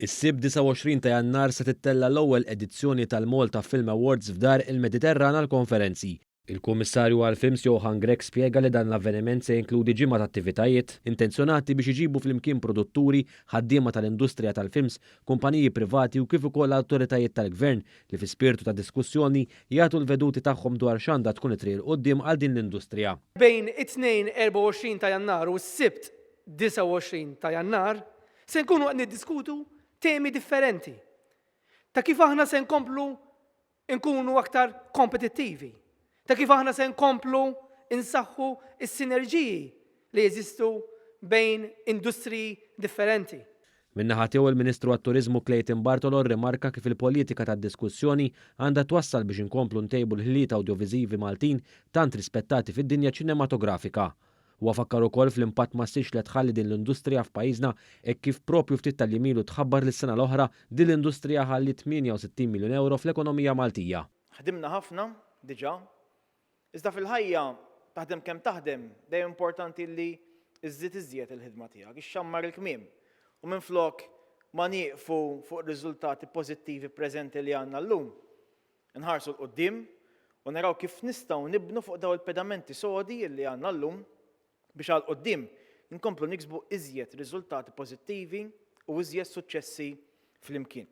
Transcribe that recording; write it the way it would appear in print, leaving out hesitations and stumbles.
Is-Sibt 29 ta' Jannar se tittella' l-ewwel edizzjoni tal-Malta Film Awards f'Dar il-Mediterran għall-Konferenzi. Il-Kummissarju għall-Films Johann Grech spjega li dan l-avveniment se jinkludi ġimgħa ta' attivitajiet intenzjonati biex iġibu flimkien produtturi, ħaddiema tal-industrija tal-films, kumpaniji privati u kif ukoll awtoritajiet tal-Gvern li fi spirtu ta' diskussjoni jagħtu l-veduti tagħhom dwar x'għandha tkun it-triq 'il quddiem għal din l-industrija. Bejn it-Tnejn 24 ta' Jannar u s-Sibt 29 ta' Jannar se nkunu qed niddiskutu temi differenti ta' kif aħna se nkomplu nkunu aktar kompetittivi, ta' kif aħna se nkomplu insaħħu s-sinerġiji li jeżistu bejn industriji differenti. Min-naħa tiegħu il-Ministru għat-Turiżmu Clayton Bartolo rrimarka kif il-politika tad-diskussjoni għandha twassal biex inkomplu ntejbu l-ħiliet awdjoviżivi Maltin tant rispettati fid-dinja ċinematografika. Huwa fakkar ukoll fl-impatt massiċ li tħalli din l-industrija f'pajjiżna hekk kif propju ftit tal-jiem ilu tħabbar li s-sena l-oħra din l-industrija ħalliet 68 miljun euro fl-ekonomija Maltija. Ħdimna ħafna diġà, iżda fil-ħajja taħdem kemm taħdem, dejjem importanti li iżżid iżjed il-ħidma tiegħek, ixxammar il-kmiem. U minflok ma nieqfu fuq riżultati pożittivi preżenti li għandna llum, nħarsu 'l quddiem u naraw kif nistgħu nibnu fuq daw il-pedamenti sodi li għandna llum biex għal quddiem nkomplu niksbu iżjed riżultati pożittivi u iżjed suċċessi flimkien.